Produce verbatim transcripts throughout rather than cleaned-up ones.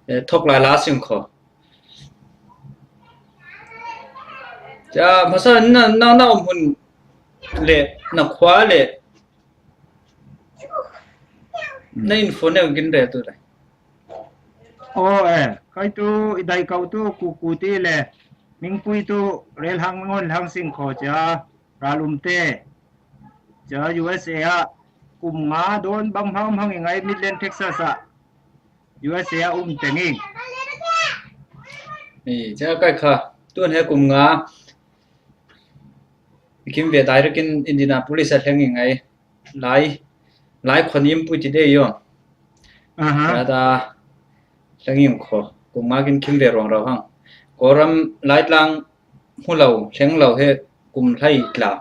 Eh, thok lai la sing kho. Ja, masa na, na, na om hun le, na khua le. Na info ne kin re tu le. O, eh, kai tu, i dai kau tu, ku, ku ti le. Mingpui tu, rel hang ngon hang sing kho ja. Ralum te. Ja, U S A a. Kum nga don bang hang hang i ngai Midland, Texas a. U S A a um teng i. Ni, ja kai kha. Tun he kum nga. Kim ve dai rekin Indianapolis a hleng i ngai. Lai, lai khon im pui ti de yo. Aha. Ja da hleng im kho. Kum nga kin kim ve rong rau hang. Koram lai tlang hmu lo, hleng lo he kum hlai tla.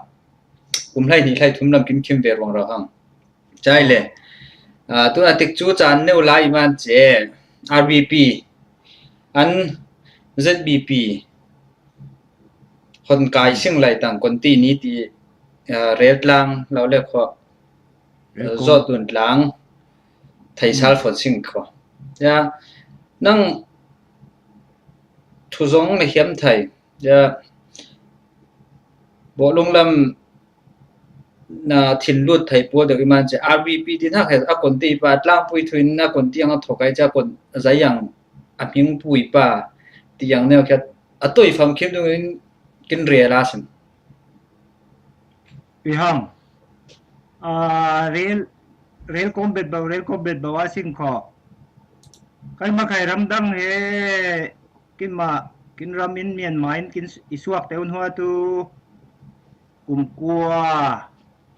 Kum hlai ni hlai thum lam kin kim ve rong rau hang. Chai le. Ah, tu a tik chu chan neu lai man che. R B P. An Z B P. Hon kai sing lai tang kon ti ni ti, ah, rel tlang lo le kho. Rel kong. Zot tun tlang. Thai sal fon sing kho. Ja. Nang thu zong le hiam thai. Ja. Bawlung lam na thil lut thei pua deuh i man che R B P ti hnak he a kon ti pa tlangpui thu in a kon ti ang a thawk ai cha kon zai ang a hming pui pa ti ang neu khat a toi fam khim dung in kin rel a sim. Pi hang. A rel, rel kom bet bau, rel kom bet bau a sing kho. Kai ma kai ram dang he kin ma kin ram in Myanmar in kin i suak te un hua tu kum kua,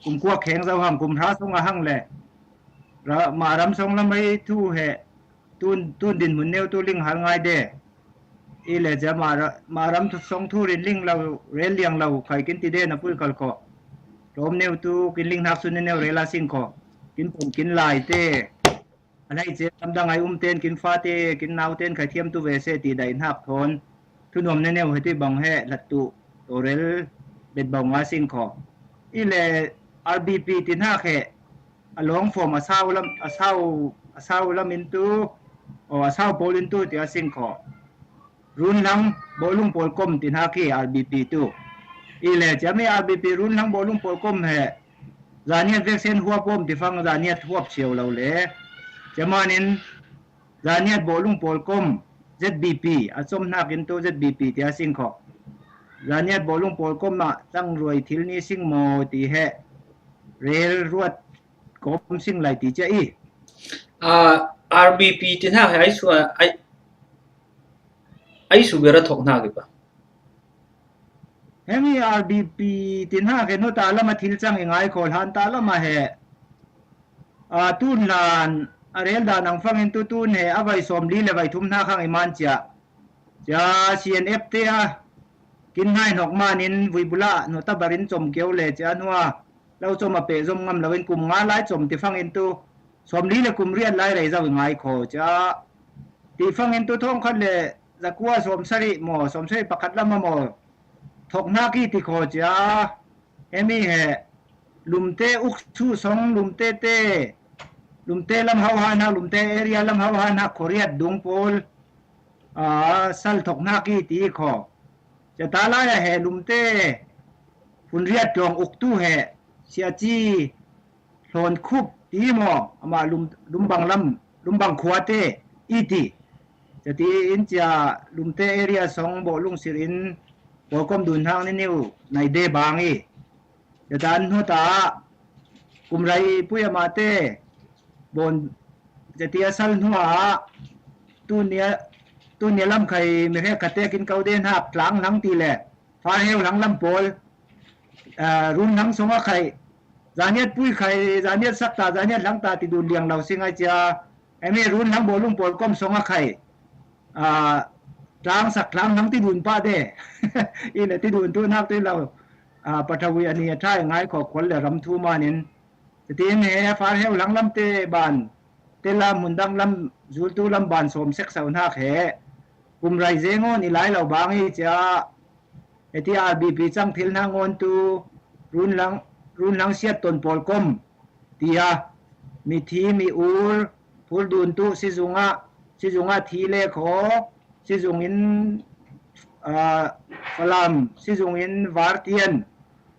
kum kua kheng zau hang, kum hra song a hang le. Ra, ma ram song lam ei thu he, tun, tun din mun neu tu ling hal ngai de. I le ja ma ra, ma ram thu song thu rin ling lau, rel liang lau, khai kin ti de na pui kal kho. Rom neu tu kin ling hnak sun neu rel a sing kho. Kin pum kin lai te. A lai che lam dang ai um ten kin fa te, kin nau ten khai thiam tu ve se ti dai hnak thon. Thu nom ne neu he ti bang he lat tu, to rel bet bau nga sing kho. I le R B P ti hnak he, a long form a sau lam, a sau, a sau lam in tu, o a sau pawl in tu ti a sing kho. Runhlang bawlung pawl kom ti hnak hi R B P tu. I le, ciami R B P runhlang bawlung pawl kom he, zaniat vek sen huap om ti fang zaniat huap siau lo le. Ciamanin, zaniat bawlung pawl kom Z B P, a com hnak in tu Z B P ti a sing kho. Zaniat bawlung pawl kom ah tang ruai thil ni sing maw ti he, rel ruat kom sing lai ti cia i. A, R B P ti hnak he ai su, ai, ai su bera thok hnak i pa. Hemi R B P ti hnak he no ta lama thil cang i ngai kho hlan ta lama he. A, tun lan a rel dan ang fangin tu tun he a vai sawm li le vai thum hnak hang i man cia. Cia C N F te a kin hnai hnok manin vui bula no ta barin com keu le cia hnua. Lo com a peh zom ngam loin kum nga lai com ti fangin tu sawm li le kum riat lai rei zau i ngai kho cia. Ti fangin tu thong khat le zakua sawm sari maw, sawm sari pakhat lama maw. Thok hnak i ti kho cia. Hemi he, lumte uksu song, lumte te, lumte lam hau ha hnak, lumte area lam hau ha hnak, khoriat dung pawl, a, sal thok hnak i ti kho. Cia ta lai a he, lumte, hun riat tlawng uktu he, siaci, hlawn khup ti maw, amah lum, lumbang lam, lumbang khua te i ti. Cia ti in cia lumte area song bawh lungsir in bawlkom dun hang ni niu nai de bang i. Cia dan hnu ta kum rai pui amah te bawn cia ti a sal hnu ah tu nia, tu nia lam khai mi hek khat te kin kau de hnak tlang hlang ti le. Far heu hlang lam pawl, a, run hlang song a khai, zaniat pui khai, zaniat sak ta, zaniat hlang ta ti dun liang lo si ngai cia. Emi run hlang bawlung pawl kom song a khai, a, tlang sak tlang hlang ti dun pa de. I le ti dun tu nak ti lo. A, pathawi ani a thai ngai kho khol le ram thu manin. Tin he far heu hlang lam te ban, te lam mun dang lam, zultu lam ban sawm sek sau hnak he. Kum rai zeng aw ni lai lo bang i cia. Heti R B P cang thil hna ngawn tu, run lang, run lang siat ton pawl kom, tia, mithi, mi ur, phur dun tu, si zung ah, Sizung a thi le khaw, sizung in, aa, Falam, sizung in Vartian,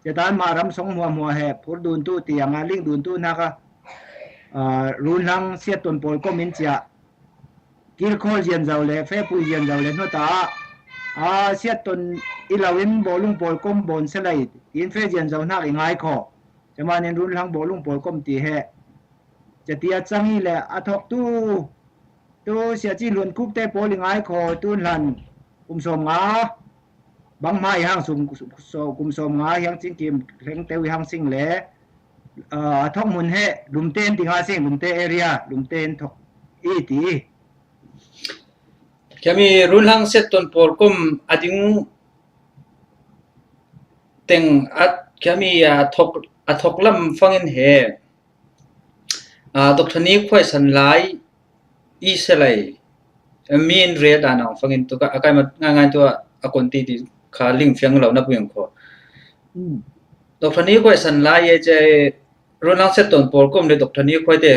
zetan Maram song hmuahhmuah he phurduntu tiang a lingduntu hnak a, aa, Runhlang Siatton Pawlkom in ciah kilkhawl zianzo le fepui zianzo le hnawta a, a, Siatton i lo in Bawlung Pawlkom bawn selai tiin fe zianzo hnak i ngai khaw. Camanin Runhlang Bawlung Pawlkom ti he cati a cang i le a thawktu tu siaci hluan kup te pawl i ngai khaw. Tun hlan kum sawm nga bang hmai hang sung so kum sawm nga hiang cing kim hleng teu i hang sing le, aa, a thawk hmun he Lumte in ti nga sing, Lumte area, Lumte in thawk i ti. Kami Runhlang Siatton Pawlkom a ding teng a kami a thawk, a thawk lam fangin he, aa, Doctor Ni Khuai San Lai i selai, min red a nang fangin tu ka, a kai ma ngai ngai tu a, a kon ti ti kha ling fiang lo na puing khaw. Mm. Doctor Ni Khuai San Lai e ce Runhlang Siatton Pawlkom le Doctor Ni Khuai te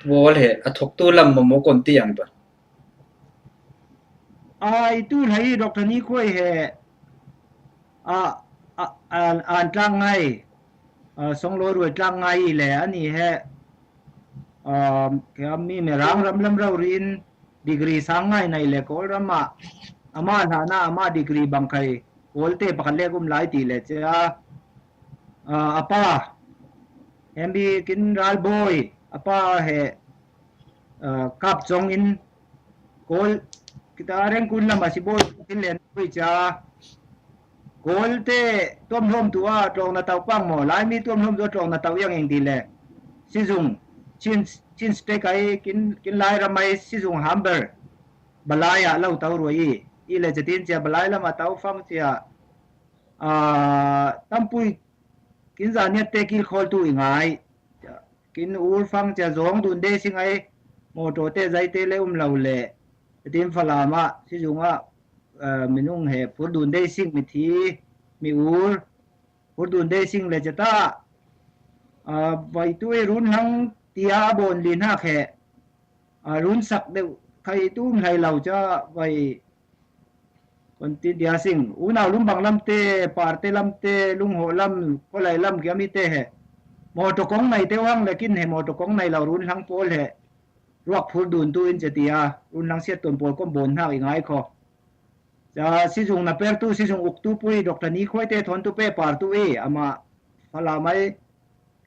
pawl he a thawktu lam maw maw kon ti ang pa. Aa, i tu hlei Doctor Ni Khuai he, aa, aa, aa, an tlak ngai, aa, Songlawi ruai tlak ngai i le ani he, aa, kami Mirang ram lam rori in degree sang ngai nai le Kawlram ah ama hlan a ama degree bang khai Kawlte pakhat lek um lai ti le cia, aa, a pa Hembi kin ralbawi a pa he, aa, kap cawng in Kawl kita Rengkun lam a si bawi thil len pui cia Kawlte tuamhlawm tu a tlawng na tau pang maw, Laimi tuamhlawm tu a tlawng na tau iang ing ti le sizung Chin, Chin State ai kin, kin Lai ram ai sizung Hamber balai ah lo tau ruai i, i le catin cia balai lam a tau fang cia, aa, tampui kin zaniat te kilkhawltu i ngai. Kin ur fang cia zawng dun dei sing ai, mawtaw te zai te le um lo le. Tin Falam ah, sizung ah, aa, minung he phur dun dei sing mithi, mi ur, phur dun dei sing le cata, aa, vai tu i Runhlang tia bawn lin hak he, aa, runsak deuh khai tu um hlai lo ca vai Kon ti dia sing, unau Lumbang lamte, Parte lamte, Lunghawh lam, Khualai lam kiami te he mawtaw kong nai teu hang le kin he mawtaw kong nai lo Runhlang pawl he ruak phur dun tu in cia ti a, Runhlang Siatton Pawlkom bawn hnak i ngai khaw. Ca sizung na per tu, sizung uk tu pui, Doctor Ni Khuai te thawn tu pe par tu i, amah Falam ai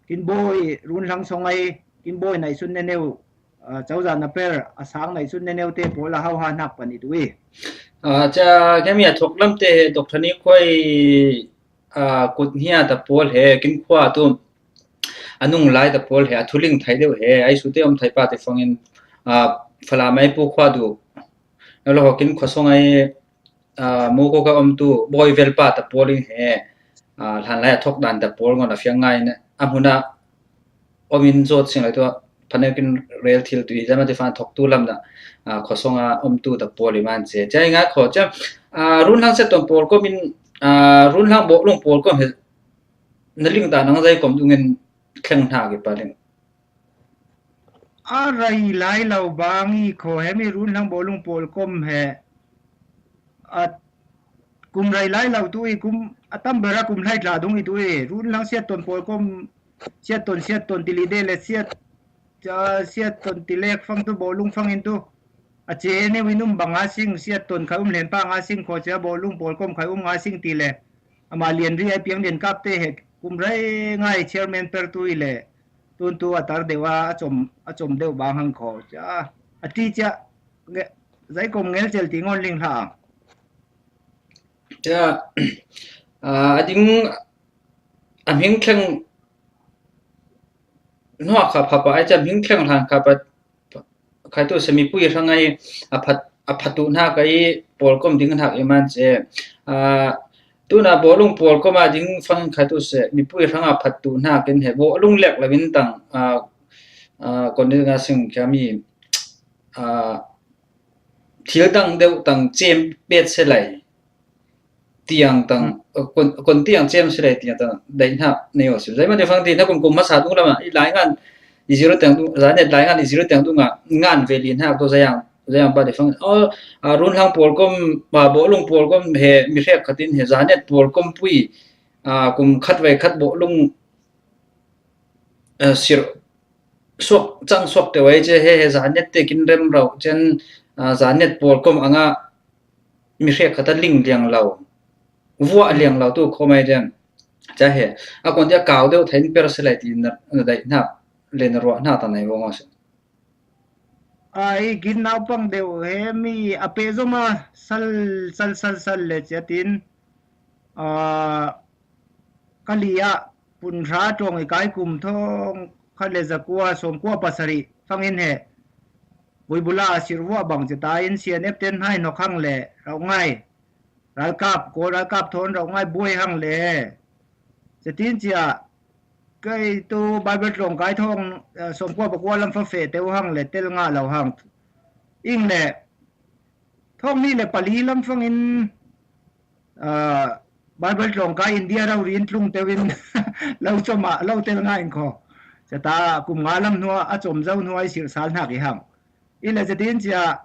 kin bawi Runhlang song ai kin bawi naih sun ne neu, aa, cozah na per a sang naih sun ne neu te pawl a hauha hnak pan i tu i. Aa, ca kemi a thawk lam te Doctor Ni Khuai, aa, kut hnia ta pawl he kin khua tu a nung lai ta pawl he a thuling thai deuh he ai su te om thai pa te fangin, aa, Falam ai pu khua tu lo kin khua song ai aa, Mukuk a omtu bawi velpa ta pawl in he, aa, hlanlai a thawk dan ta pawl ngon a fiang ngai in a hmun a om in zawt sing lai tu a phanek in rel thil tu i zama te fan thawk tu lam na, aa, khawsong a omtu ta pawl i man che. Cia i ngai khaw cia, aa, Runhlang Siatton Pawlkom in, aa, Runhlang Bawlung Pawlkom he na ling ta nang zai kom dungin thleng hna ki pa ling. A rai lai lo bang i khaw hemi Runhlang Bawlung Pawlkom he a kum rai lai lo tu i kum a tam ber a kum hlai tla dung i tu i Runhlang Siatton Pawlkom Siatton Siatton ti li de le Siat, ca Siatton ti lek fang tu Bawlung fang in tu a ce neu in um bang a sing Siatton khai um len pa nga sing khaw cia Bawlung Pawlkom khai um nga sing ti le ama lian ri ai piang lian kap te he kum rai ngai chairman per tu i le tun tu a tar deuh a, a com, a com deuh bang hang khaw cia a ti cia zai kom ngel cel ti ngon ling hla. Cia, aa, a ding a hming thleng hnuak kha phapa ai cia hming thleng hlan kha pa khaitu se mipui hrangai a phat, a phatu hna kai Pawlkom ding hnak i man che. Aa, tuna Bawlung Pawlkom a ding fang khaitu se mipui hranga phatu hna kin he Bawlung lek lo in tang, aa, aa, kon ding a sing kha mi, aa, thil dang deuh tang cem pet se lai tiang tang, kon, kon tiang cem se lai tiang tang dai hna nei aw sim. Zai ma ding fang ti hna kum kum hmasa tung lama i lai ngan i zero teng dung, Zanet lai ngan i zero teng dung a ngan ve lin hak to zayang, zayang pa de fang. O, a, Runhlang Polkom, a, Bolung Polkom he mi hrek khatin he Zanet Polkom pui, a, kum khat vai khat Bolung, a, sir suak, chang suak te wai che he, he Zanet te kin rem rau chen, a, Zanet Polkom anga mi hrek khata ling liang lau. Vua liang lau tu khomai chen. Cha he, a kon dia kau deu thain per se lai ti na, na dai na, le na ruah na ta nai vong se. Ai, kin naupang deu he mi a pe zoma sal, sal, sal, sal le che tin, a, ka lia pun hra tong i kai kum thong khat le zakua, sawmkua pasari fangin he. Buibula a sir vua bang che ta in C N F ten hai nok hang le rau ngai. Ralkap, ko ralkap thon rau ngai buai hang le. Che tin chia, kai tu Bible tlawng kai thawng, eh, sawmkua pakua lam fa fe teu hang le tel nga lo hang. Ing le, thawng ni le pali lam fangin, eh, Bible tlawng kai India rau rin tlung teu in lo choma, lo tel nga in kho. Chata kum nga lam hnua, a chom zau hnua i sir sal hnak i hang. I le zetin chia,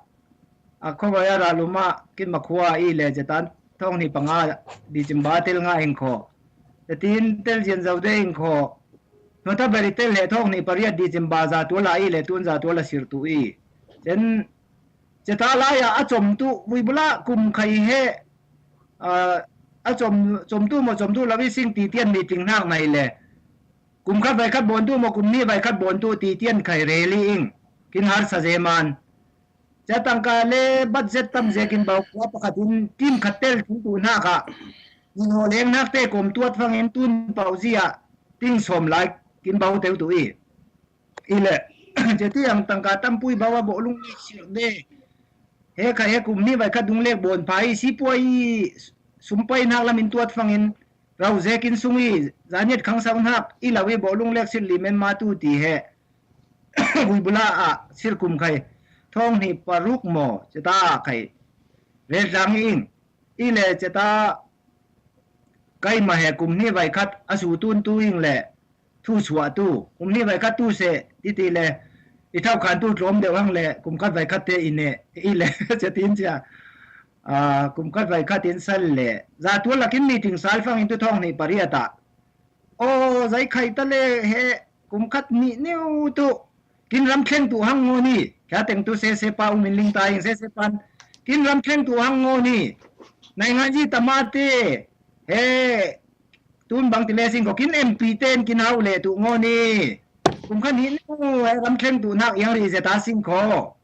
a khawai a raluma kin makhua i le zetan thawng ni panga December tel nga in kho. Zetin tel zian zau de in kho. Nota beri tel he thawng ni pariat December za tuala i le tun za tuala sir tu i. Chen, cheta lai a, a chom tu, vui bula kum khai he, a, a chom, chom tu mo chom tu lawi sing ti tian meeting hnak nai le. Kum khat vai khat bon tu mo kum ni vai khat bon tu ti tian khai rally ing. Kin har sa zeman. Cha tangka le budget tam zekin bau kua pakhatin tim khat tel thil tu hnak ah. Ni ho leng nak te kom tuat fangin tun pau zia ting som lai kin bau teu tu i. I le, cheti ang tangka tam pui bau a Bolung ni sir de. He kha he kum ni vai khat dung lek bon phai, si puai sum pai nak lam in tuat fangin, rau zekin sung i, Zanet khang sau hnak, i lau i Bolung lek sir li men ma tu ti he. Vui bula a, sir kum khai. Thawng ni paruk mo, cheta khai. Rel tlang ing. I le cheta kai ma he kum ni vai khat a su tun tu ing le. Thu suah tu. Kum ni vai khat tu se, ti ti le. I thau khan tu tlawm deuh hang le, kum khat vai khat te i ne. I le, chetin chia. A, kum khat vai khat in sal le. Za tual lakin meeting sal fangin tu thawng ni pariat ah. O, zai khai ta le he, kum khat ni niu tu. Kin ram thleng tu hang ngo ni. Kha teng tu se se pa um in ling ta ing se se pan. Kin ram thleng tu hang ngo ni. Nai ngan ji ta ma te. He, tun bang ti le sing ko kin M P ten kin hau le tu ngo ni. Kum khan hi nu he ram thleng tu nak yang ri zeta sing ko.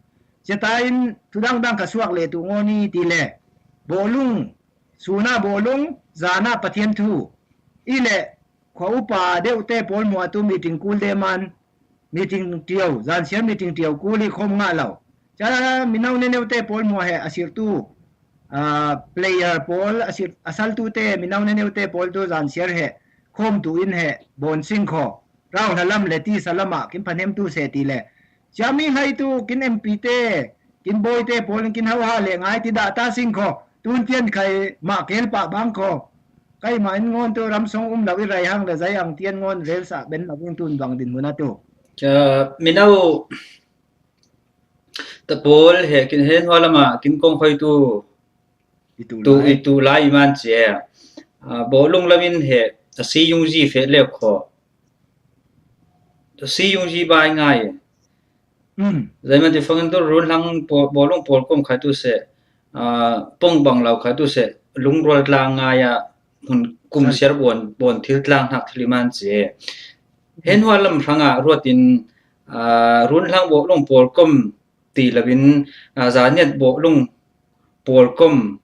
Zeta in tu dang dang ka suak le tu ngo ni ti le. Bolung, suna Bolung, zana Pathian thu. I le, khua upa deuh te pawl mua tu meeting kul de man. Meeting tiau, zan siar meeting tiau kuli khom nga lau. Cha minau ne neu te pawl mua he asir tu, a, player pawl, asir, asal tu te, minau ne neu te pawl tu zan siar he, khom tu in he, bon sing kho. Rau hla lam le ti sa lama, kin phanem tu se ti le. Cha mi hai tu, kin M P te, kin boi te pawl, kin hau ha le ngai ti da ta sing kho. Tun tian khai ma kel pa bang kho. Kai ma in ngon tu ram song um lau i rai hang le zai ang tian ngon rel sa ben lau in tun bang din muna tu. Cha, minau ta pawl he kin he hnuai lama kin kong khoi tu. I tu tu lai. I tu lai i man che. A, Bolung lamin he, a si yung ji fe le kho. A si yung ji bai ngai. Hmm. Zai man ti fangin tu Runhlang Bo-, Bolung pawl kom khai tu se. A, pong bang lau khai tu se. Lungrual tlang ngai a. Hun kum siar bon, bon thil tlang hnak thil i man che. He hnuai lam hrang ah ruat in, a, Runhlang Bolung pawl kom ti lo in, a, Zanet Bolung pawl kom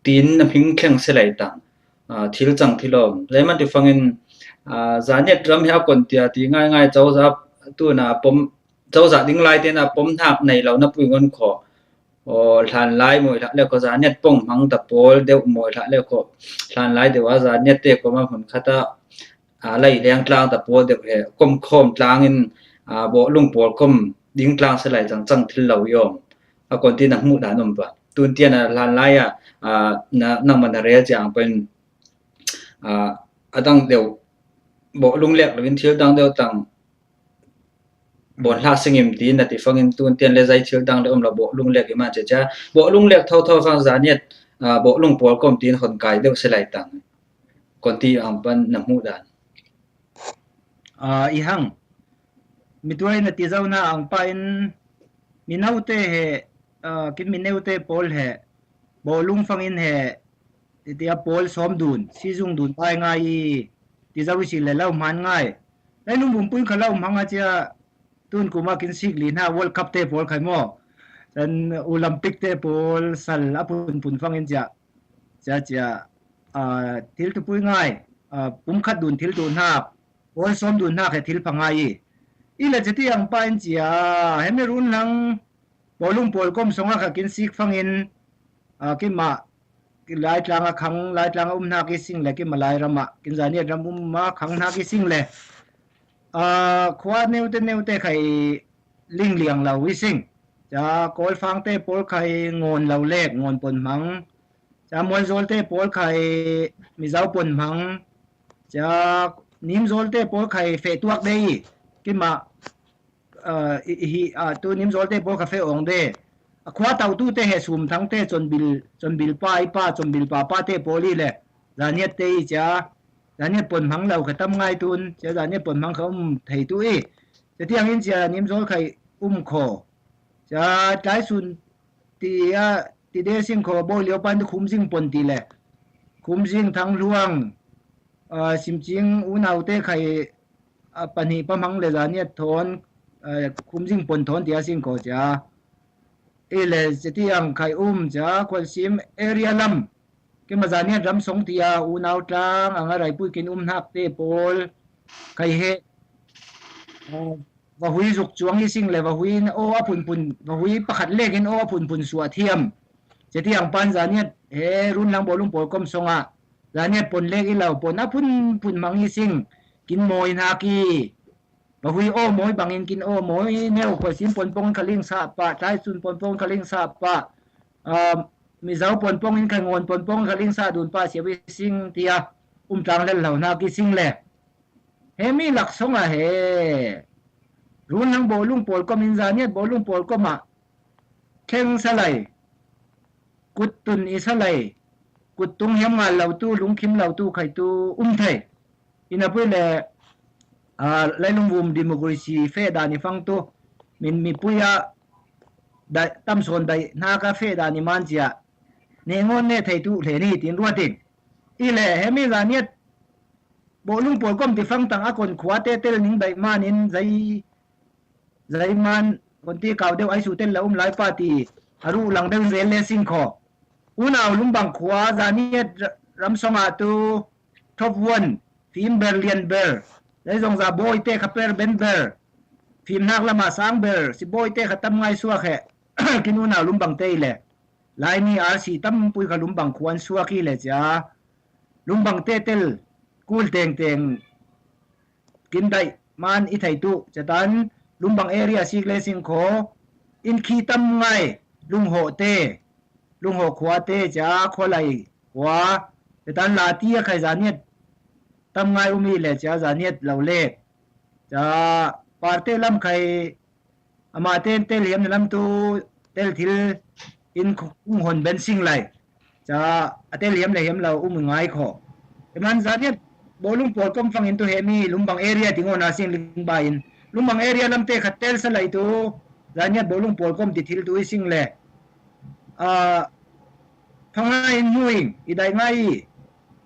tin na hming thleng se lai tang. A, thil chang thil om. Zai man ti fangin, a, Zanet ram he a kon tia ti ngai ngai cozah tu na pom, cozah ding lai te na pom hnak nei lo na pui ngon kho. O, hlan lai mawi hlah le ko Zanet pong hmang ta pawl deuh mawi hlah le ko hlan lai deuh a Zanet te ko ma hmun khat a, a, lai leng tlang ta pawl deuh he kom khawm tlang in, a, Bolung pawl kom ding tlang se lai cang cang thil lo i om. A kon ti na hmuh dan om pa. Tun tian a hlan lai a, a, na, nangmah na rel ciang pawhin, a, a dang deuh Bolung lek lo in thil dang deuh tang Bon hla singim ti na ti fangin tun tian le zai thil dang le om lo, bawh lung lek i man che cha. Bawh lung lek tho tho fang Zaniat, ah, bawh lung pawl kom tin hon kai deuh se lai tang. Kon ti ang pan na hmuh dan. Ah, i hang. Mi tuai na ti zau na ang pa in mi nau te he, ah, kin mi neu te pawl he, bawh lung fangin he, ti ti a pawl sawm dun, si zung dun pai ngai i, ti zau i si le lau man ngai. Lai lung bum pui kha lau mang a chia, tun kuma kin sik li na World Cup te pawl khai maw. Chan Olympic te pawl sal a pun pun fangin chia. Chia chia, ah, thil tu pui ngai, ah, pum khat dun thil tu hnak, pawl sawm dun hnak he thil pha ngai i. I le chia ti ang pa in chia, hemi run lang, bawh lung pawl kom song a kha kin sik fangin, ah, kin ma, kin Laitlang a khang, Laitlang a um hnak i sing le, kin ma Lairam a, kin Zaniat ram um a khang hnak i sing le. Ah, khua neu te neu te khai ling liang lo i sing. Cha Kawl fang te pawl khai ngawn lo lek, ngawn pon mang. Cha Mual zawl te pawl khai Mizau pon mang. Cha Nim zawl te pawl khai feh tuak de i. Kin ma, ah, i, i hi, ah, tu Nim zawl te pawl kha feh ong de. A khua tau tu te he sum thang te chon bil, chon bil pa i pa, chon bil pa pa te pawl i le. Zaniat te i chia. Zaniat pon mang lo kha tam ngai tun. Chia Zaniat pon mang kha um thei tu i. Chia ti ang in chia Nim zawl khai um kho. Chia tlai sun ti a, ti de sing kho, bawh liau pan tu Khum Zing pon ti le. Khum Zing, Thang Luang, ah, Sim Cing, Unau te khai, ah, pahnih pa mang le Zaniat thawn, ah, Khum Zing pon thawn ti a sing kho chia. I le chia ti ang khai um chia, Khual Sim area lam. Kin ma Zaniat ram song ti a, Unau tlang, ang a rai pui kin um hnak te pawl. Khai he, ah, vahui zuk chuang i sing le, vahui in aw a phun phun, vahui pakhat lek in aw a phun phun suah thiam. Chia ti ang pan Zaniat he run lang bawh lung pawl kom song a. Zaniat pon lek i lo, pon a phun phun mang i sing. Kin mawi hnak i. Vahui aw mawi bangin kin aw mawi neu, Khual Sim pon pong kha ling sa pa, tlai sun pon pong kha ling sa pa. Ah, Mizau pon pong in kha ngawn pon pong kha ling sa dun pa siau i sing ti a. Um tlang lel lo hnak i sing le. Hemi lak song a he. Run lang bawh lung pawl kom in Zaniat bawh lung pawl kom a. Kheng sa lai. Kut tun i sa lai. Kut tung hiam ngal lo tu, lungkhim lo tu khai tu um thei. I na pui le, ah, Lailung vum democracy feh dan i fang tu. Min mi pui a, dai, tam sawn dai hnak a feh dan i man chia. Ne ngawn ne thei tu le ni tin ruat in. I le hemi Zaniat bawh lung pawl kom ti fang tang a kon khua te tel ning dai man in zai, zai man kon ti kau deuh ai su tel la um lai pa ti a ruh lang deuh zel le sing kho. Unau Lumbang khua Zaniat ra-, ram song a tu top one, fim ber lian ber. Zai zong za bawi te kha per ben ber. Fim hnak lam a sang ber, si bawi te kha tam ngai suak he. Kin Unau Lumbang te i le. Lai ni R C tam pui kha Lumbang khuan suak i le chia. Lumbang te tel kul teng teng kin daih man i thei tu. Chia tan Lumbang area sik le sing kho in khi tam ngai Lunghawh te, Lunghawh khua te chia Khualai khua. Chia tan Lati a khai Zaniat tam ngai um i le chia Zaniat lo le. Chia Parte lam khai amah ten tel hiam na lam tu tel thil in kung hon ben sing lai. Chia a tel hiam le hiam lo um ngai kho. Eman Zaniat bawh lung pawl kom fang in tu hemi Lumbang area ti ngawn a sing ling ba in. Lumbang area lam te khat tel sa lai tu Zaniat bawh lung pawl kom ti thil tu i sing le. Ah, pha ngai in hmu in, i dai ngai i.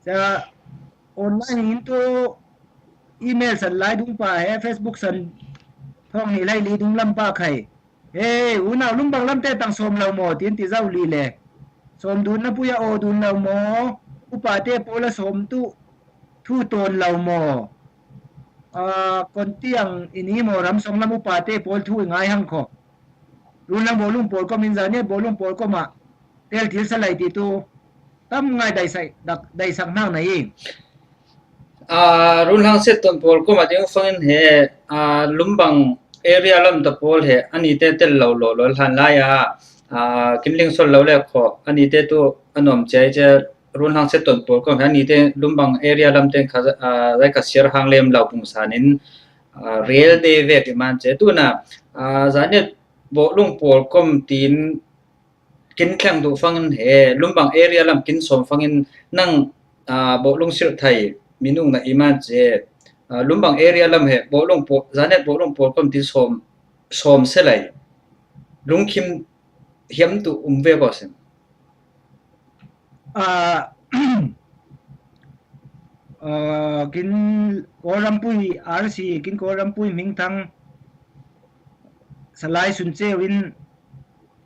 Chia online in tu email san lai dung pa he, Facebook san thawng ni lai li dung lam pa khai. He, Unau Lumbang lam te tang sawm lo maw, tin ti zau li le. Sawm dun na pui a aw dun lo maw, upa te pawl a sawm tu thu tawn lo maw. Ah, kon ti ang i ni maw ram song lam upa te pawl thu i ngai hang kho. Run lang bawh lung pawl kom in Zaniat bawh lung pawl kom a tel thil sa lai ti tu tam ngai dai sai, dak, dai sak hnak na i. Ah, Run lang set ton pawl kom a ding fangin he, ah, Lumbang area lam ta pawl he, ani te tel lo lo lo hlan lai a, ah, kim ling sol lo le kho, ani te tu a nuam chiai chia, Run lang set ton pawl kom he, ani te Lumbang area lam te kha, ah, zai ka siar hang lem lo pung san in, Aa, rel de vek i man che. Tuna, aa, Zanet Bawlung Pawl kom tin kin thleng duh fangin he, Lumbang area lam kin sawm fangin nang, aa, Bawlung sirh thai minung na i man che. Aa, Lumbang area lam he, Bawlung Pawl, Zanet Bawlung Pawl kom tin sawm, sawm se lai. Lungkhim hiam tu um ve ko sin. Aa, aa, kin Kawl rampui R C, kin Kawl rampui hmingthang Salai Sun Cheu in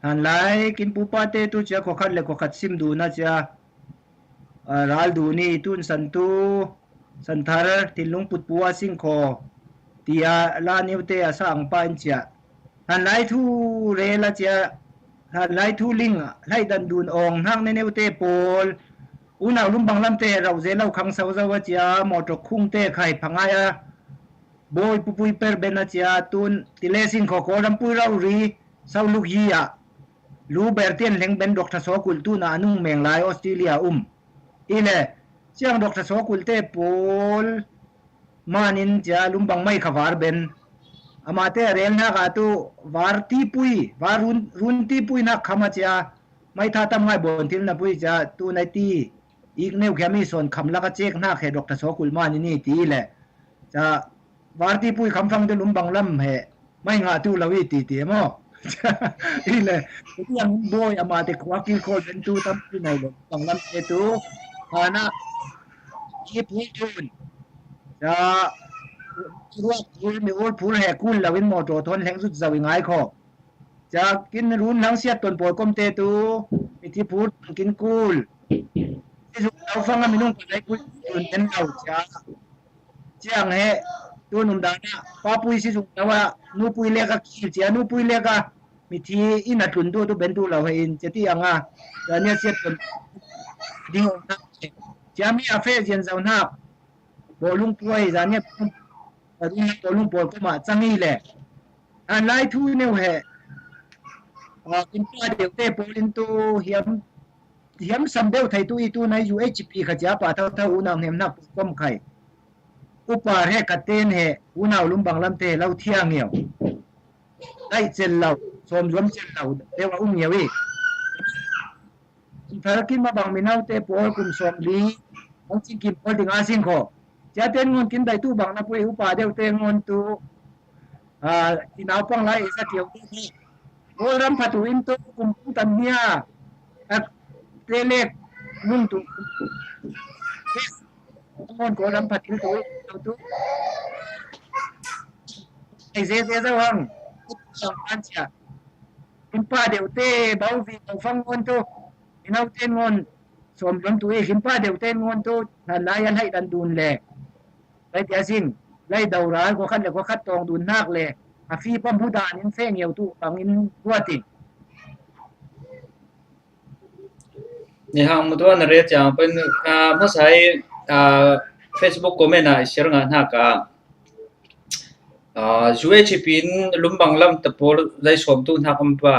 hlanlai kin pupate tu cia khokhat le khokhat sim duna cia, aa, ral duni tun san tu Santhar thinlung putpu a singkhaw tia la neute a sa ang pa in cia. Hlanlai thu rel a cia, hlanlai thu ling, hlaihdan dun awng hnak ne neute pawl, unau Lumbang lamte rauh zel lo khang so zo a cia, mawtaw khungte khai phangai a, bawi pupui per ben a cia, tun tile singkhaw Kawl rampui rau ri, so luk yi ah, lu ber tian leng ben Doctor Sawkulh tuna a nung meng lai Australia um. I le, ciang Doctor Sawkulh te pawl manin cia Lumbang mai kha var ben. Amate a rel hnak ah tu var tipui, var run, run tipui hnak kham a cia, mai tha tam ngai bawn thil na pui cia, tu nai ti, ik neu khia mi sawn kham lak a cek hnak he Doctor Sawkulh manin i ti le. Cia, var tipui kham fang tu Lumbang lam he, mai ngah tu lo i ti ti maw. I le, tiang bawi amate khua kil khawl ben tu tam ti nai lo, Lumbang lam te tu, hana, ki pui tun. Cia, ruak phur, mi ul phur he kul lo in mawtaw thawn leng zut zo i ngai khaw. Cia kin run hlang siat ton pawl kom te tu, mi thi phur kin kul. Sizung lo fang a minung palai kul tun ten lo cia. Ciang he, tun um dan a, papui sizung lo a, nupui lek a kil cia, nupui lek a, mi thi in a tlun tu tu ben tu lo he in, cia ti ang a. Cia nia siat ton ding om hnak. Cia mi a fe zian zo hnak. Bawlung puai, Zanet Bawlung Pawl kom a cang i le. Hlanlai thu neu he. Aa, kin pa deuh te pawl in tu hiam, hiam sam deuh thei tu i tu nai U H P kha cia pa tho tho unau hnem hnak kom khai. Upa he khat ten he unau Lumbang lam te lo thiang ngiau. Lai cel lo, sawm zuam cel lo, deuh a um ngiau i. Thar kim a bang mi naute pawl kum sawm li, bang cing kim pawl ding a sing kho. Cia ten ngun kin dai tu bang na pui upa deuh te ngun tu, aa, i naupang lai i sa kiau tu hi. Pawl ram pha tu in tu kum kum tam nia. A te lek ngun tu. Ngun Kawl ram pha til tu, tu. Ai ze ze zo hang. Sawm kan cia. Kin pa deuh te bau vi bau fang ngun tu. I nau ten ngun sawm zuam tu i kin pa deuh ten ngun tu hlanlai a hlaidan dun le. Lai tia sin, lai do ral khua khat le khua khat tawng dun hnak le a fi pam hu dan in feng ngiau tu bang in ruat in. Ni hang mutuan na re ciang pen, ah, hmasa i, ah, Facebook comment ah i share ngah hnak ah, ah, U H P in Lumbang lam te pawl zai sawm tu hnak um pa.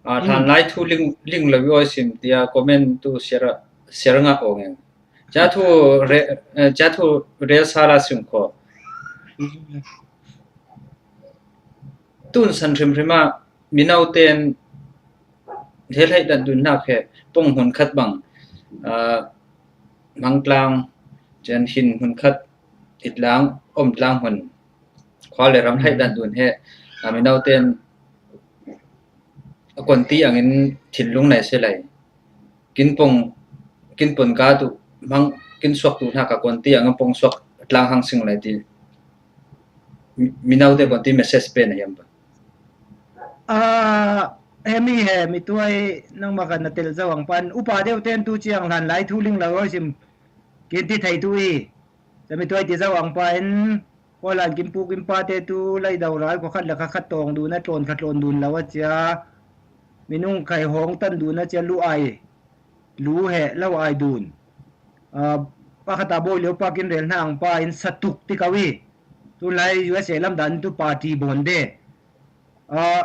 Ah, hmm. Hlanlai thu ling, ling lo i awi sim tia comment tu share, share ngah awng eng. Cia thu re, eh, cia thu rel sala sim kho. Tun san hrimhrim ah, mino ten he hlaidan dun hnak he pawng hmun khat bang, ah, hmang tlang, cian hin hmun khat, i tlang, om tlang hmun, khua le ram hlaidan dun he, ah, mino ten a kon ti angin thinlung nai se lai. Kin pawng, kin pawng ka tu, hmang, kin suak tu hnak a kon ti angin pawng suak tlang hang sing lai ti. Mi, mino te kon ti message pen a hiam ba. Ah, he mi he, mi tuai nangma kan na tel zo ang pan. Upa deuh ten tu ciang hlanlai thu ling lo awi sim. Kin ti thei tu i. Cia mi tuai ti zo ang pa in, Pawl an kin pu kin pa te tu, lai do ral khua khat le khua khat tawng dun a tlawn kha tlawn dun lo a cia. Minung khai hawng tan dun a cia lu ai. Lu he lo ai dun. Ah, pa khat a bawi lio pa kin rel hna ang pa in satuk ti ko i. Tunlai U S A lam dan tu party bawn de. Ah,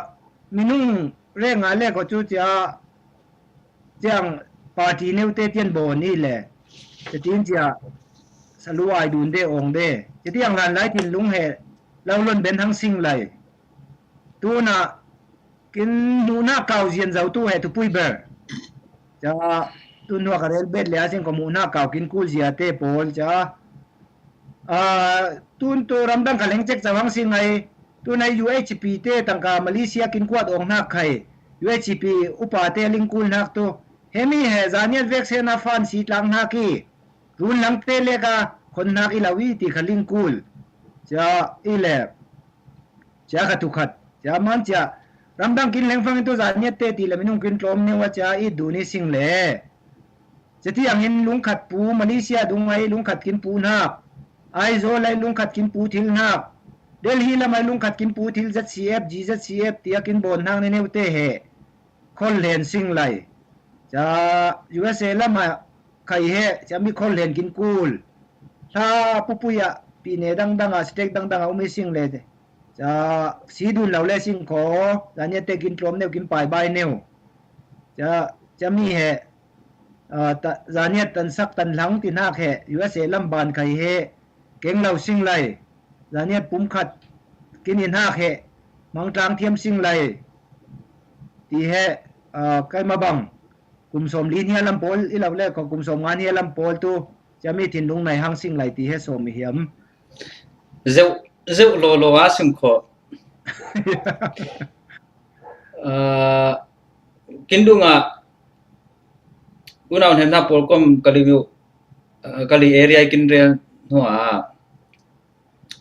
minung reng a le ko cu cia, ciang party neu te tian bawn i le, te tin cia, salu ai dun de ong de. Citi ang lan lai thinlung he, lau lon ben hang sing lai. Tuna, kin hmuhnak kau zian zo tu he thupui ber. Ca, tun hua ka rel bet le a sing ko hmuhnak kau kin kul zia te pawl, ca. Ah, tun tu ramdang ka leng cek zo hang sing ai, tun ai U H P te tangka Malaysia kin kuat ong hnak khai. U H P upa te ling kul hnak tu. Hemi he, zaniat vek sena fan si tlang hnak i. Run lang te leka khon hnak i lau i ti kha ling kul. Ca i le. Ca kha tu khat. Ca man ca. Ramdang kin leng fang tu zaniat te ti le minung kin tlom neu a ca i dun i sing le. Citi angin lungkhat pu Malaysia dung ai lungkhat kin pu hnak. Aizawl ai lungkhat kin pu thil hnak. Delhi lam ai lungkhat kin pu thil Z C F, G Z C F tia kin bon hnak ne neu te he. Khol hlen sing lai. Ca U S A lam a khai he, ca mi khol hlen kin kul. Hla pupui a, pi ne dang dang a, stek dang dang a um i sing le. Ca si dun lo le sing ko, zaniat te kin tlom neu kin pai bai neu. Ca, ca mi he, ah, ta, zaniat tan sak tan hlang ti hnak he, U S A lam ban khai he, keng lo sing lai. Zaniat pum khat kin i hnak he, mangtlang thiam sing lai. Ti he, ah, kai ma bang. Kum sawm li hnia lam pawl, i lo le ko kum sawm nga hnia lam pawl tu, ca mi thinlung nai hang sing lai ti he sawm i hiam. Zeu, zeu lo lo a sung ko. Ah, kin dung a, unau hnemna pawl kom kali miu, ah, kali area kin rel hnu a.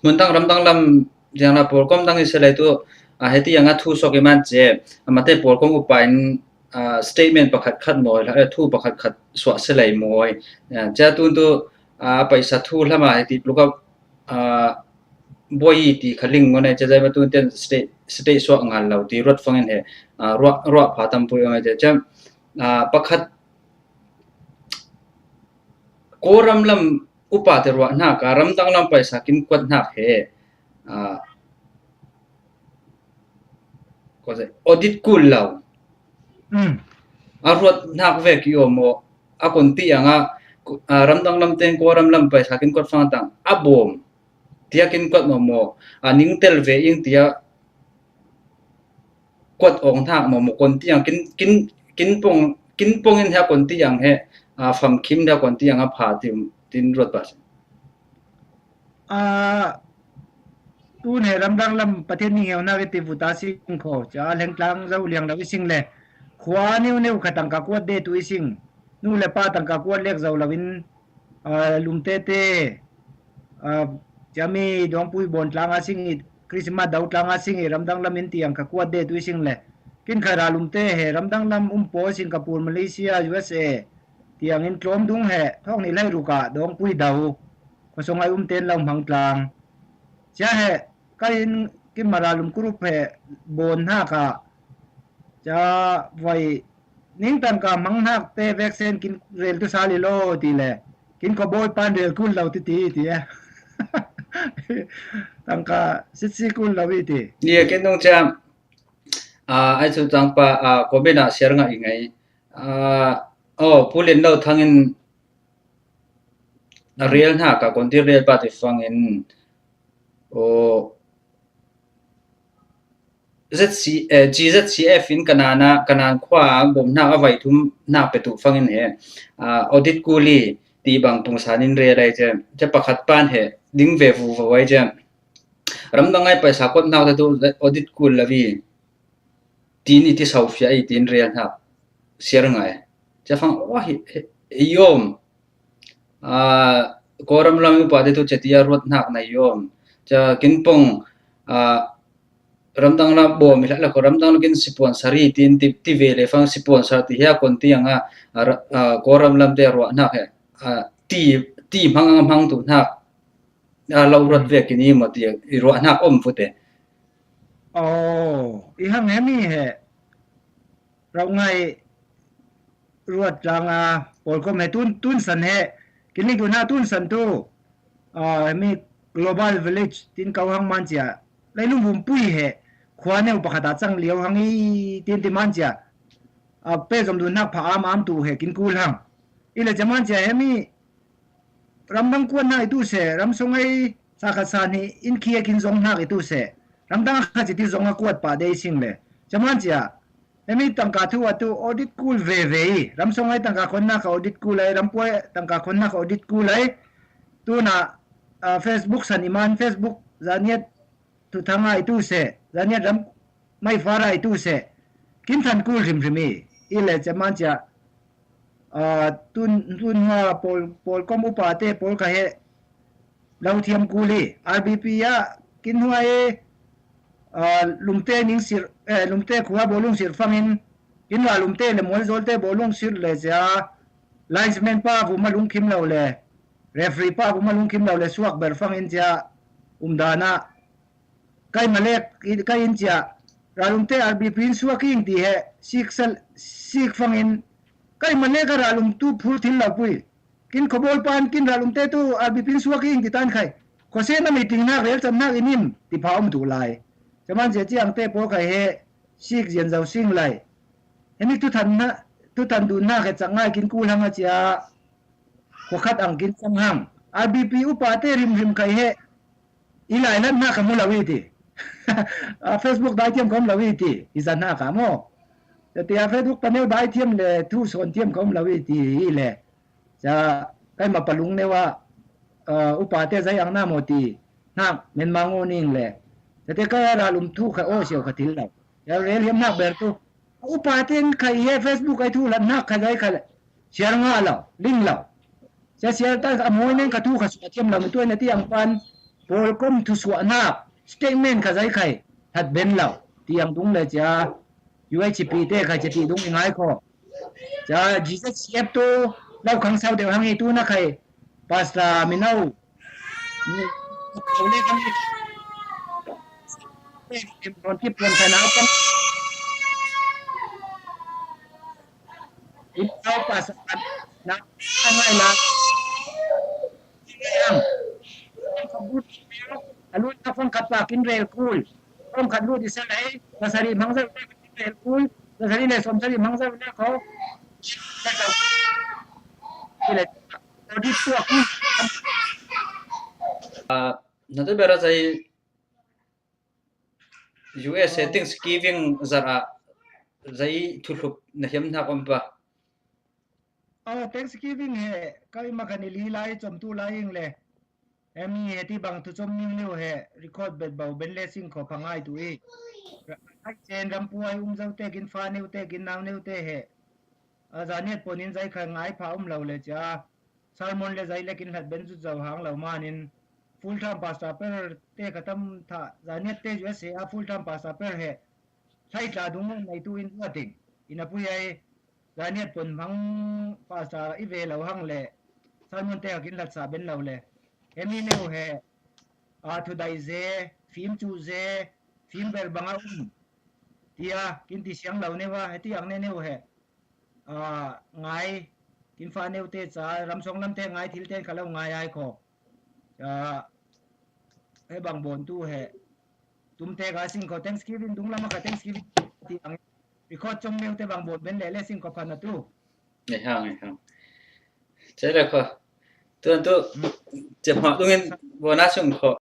Mun tang ram tang lam ziang na pawl kom tang i selai tu, ah, heti anga thu sok i man ce, ah, mate pawl kom upa in, ah, statement pakhat khat mawi, ah, thu pakhat khat suah selai mawi. Ah, cia tun tu, ah, paisa thu hlama heti pluka, ah, buai ti khaling ngon ai cia zai ma tun ten state, state suah ngal lo ti ruat fangin he, ah, ruah, ruah pha tam pui ngai cia, cia, ah, pakhat Kawlram lam upa te ruah hnak a, ramdang lam paisa kin kuat hnak he, ah, ko se, audit kul lo. Mm. A ruat hnak vek i om aw, a kon ti ang a, ah, ramdang lam teng Kawlram lam paisa kin kuat fang tang, a bawm. Tia kin kuat maw maw, a ning tel ve ing tia kuat awng hnak maw maw kon tiang kin, kin, kin pong, kin pong in hia kon tiang he, a famkim hia kon tiang a pha tim, tin ruat ba. A, tun he ramdang lam Pathian ning heunak i ti vuta sing kho, ca lengtlang zo liang lo i sing le. Khua neu neu kha tangka kuat de tu i sing. Nu le pa tangka kuat lek zo lo in, ah, lumtete, ah, ciami dawngpui bawn tlanga sing i, Christmas do tlanga sing i, ramdang lam in tiang ka kuat de tu i sing le. Kin kha ra lumte he, ramdang lam um pawl Singapore, Malaysia, U S A, tiang in tlawm dung he, thawk nih lai ruka dawngpui do. Khosong ai um ten lo hmang tlang. Cia he, ka in kin mara lum kurup he, bawn hna ka. Cia vai, Ning tangka hmang hnak te veksen kin rel tu sal i lo ti le, kin khuabawi pan rel kul lo ti ti, ti e. Tangka sitsi kul lo i ti. Ni a kin nung cia, ah, ai cu tangpa, ah, comment ah share ngah i ngei. Ah, oh, Pu Lin Lo Thang in a rel hna ka kon ti rel pa ti fang in, oh, Z C, eh, G Z C F in Kanan ah, Kanan khua ah bawm hna a vai thum hna petu fangin he, ah, audit kuli ti bang pungsan in rel ai ce, ce pakhat pan he ding ve vu vo ai ce. Ramdang ai paisa kot hnak te tu audit kul lo i tin i ti sau fia i tin rel hnak siar ngai. Ce fang, oh, hi, hi, hi, yom. Ah, Kawlram lam upa te tu cetia ruat hnak na i om. Ca kin pong, ah, ramdang lam bawm i hlah le ko ramdang lam kin sponsor i tin ti, ti ve le fang sponsor ti hia kon ti ang a, ah, ra-, ah, Kawlram lam te ruah hnak he, ah, ti, ti hmang ang hmang tu hnak, ah, lo ruat ve kin i maw ti i ruah hnak om fu te. Oh, i hang he mi he. Rauh ngai ruat tlang a pawlkom he tun, tun san he, kin ling tu hna tun san tu, ah, mi Global Village tin kau hang man cia, leilung vum pui he, khua neu pakhat a cang lio hang i tin ti man cia, ah, pe zom dun hnak pha am am tu he kin kul hang. I le cia man cia he mi, ramdang kuat hnak i tu seh, ramsung ei sa khat sa hnih in khi a kin zong hnak i tu seh, ramdang a khat ci ti zong a kuat pah dei sing le. Caman cia, hemi tangka thu a tu audit kul veve i, ramsung ei tangka khonnak a audit kul ei, rampuai tangka khonnak a audit kul ei, tuna, ah, Facebook san i man, Facebook zaniat thuthang a i tu seh, zaniat ram mai fara i tu seh, kin than kul hrimhrim i, i le caman cia, ah, tun, tun hua pawl, pawl kom upa te pawl ka he lo thiam kul i, R B P a kin hua e, ah, Lumte ning sir, eh, Lumte khua bawlung sir fangin, kin hua Lumte le Mualzawl te bawlung sir le cia, linesman pa vuma lungkim lo le, referee pa vuma lungkim lo le suak ber fangin cia, umdana, kai malek, kai in cia, ralumte R B P in suak ing ti he, sik sal, sik fangin, kai malek a ralum tu phul thil lo pui. Kin khobol pan, kin ralumte tu R B P in suak ing ti tan khai. Khose na meeting nak rel chan nak inim, ti pha um tu lai. Caman cia ciang te pawl khai he, sik zian zau sing lai. Hemi tu than na, tu than dun nak he cak ngai kin kul hang a cia, khua khat ang kin sang hang. R B P upa te hrimhrim khai he, i lai hlat hna ka mu lo i ti. Ah, Facebook dai thiam ka um lo i ti. I zan hna ka maw. Tia Facebook panel dai thiam le thu sawn thiam ka um lo i ti i le. Cia kai ma palung neu a, ah, upa te zai ang na maw ti. Hnak men ma ngo ning le. Tia te kai a ralum thu kha aw siau kha thil lo. Cia rel hiam hnak ber tu. Upa te in khai he Facebook ai thu hlat hnak kha zai kha le. Siar nga lo, ling lo. Sia siar ta a mawi nen ka thu kha suah thiam lo, mi tuai na ti ang pan, pawl kom thu suah nak, statement kha zai khai, that ben lo, ti ang dung le cia, U H P te kha cia ti dung i ngai kho. Cia, G Z C F tu, lau khang sau deuh hang i tu na khai, Pastor Minau, ni, kau le kami, eh, ron kip ron khai na kan. Ipau pasan na ngai la. Yang. A lut na fang khat pa kin rel kul. Fang khat lut i sa lai. Pasari mangsa kin rel kul. Pasari le som sari mangsa na ko. Kile. Audit tu aku. Ah, na tu bera sai U S A Thanksgiving zarh ah zai thuhlup na hiam hnak om pa? Oh, Thanksgiving he, ka ima kan i li lai, com tu lai ing le. Emi he ti bang tu com ning liu he, record bet bau ben le sing kho pha ngai tu i. Ai chen rampuai um zau te kin fa neu te kin nau neu te he. A zaniat pon in zai kha ngai pha um lo le cia. Sermon le zai le kin hlat ben zut zo hang lo manin full time pastor per te ka tam tha, zaniat te U S A a full time pastor per he. Hlai tla dung nei tu in zua ting. Ina pui ai, zaniat pon hmang pastor i ve lo hang le. Sermon te ka kin hlat sa ben lo le. Hemi neu he. A thudai ze, fim cu ze, fim ber bang a um. Tia, kin ti siang lo neu a, heti ang ne neu he. Ah, ngai, kin fa neu te ca, ramsong lam te ngai, thil ten kha lo ngai ai kho. Ah, he bang bon tu he. Tum te ka sing kho, Thanksgiving, dung lam a ka Thanksgiving ti ang. Record com neu te bang bon ben le le sing kho phan a tu. Ngai hang, ngai hang. Cai le kho. Tu an tu, cem hma dungin bon a sung kho.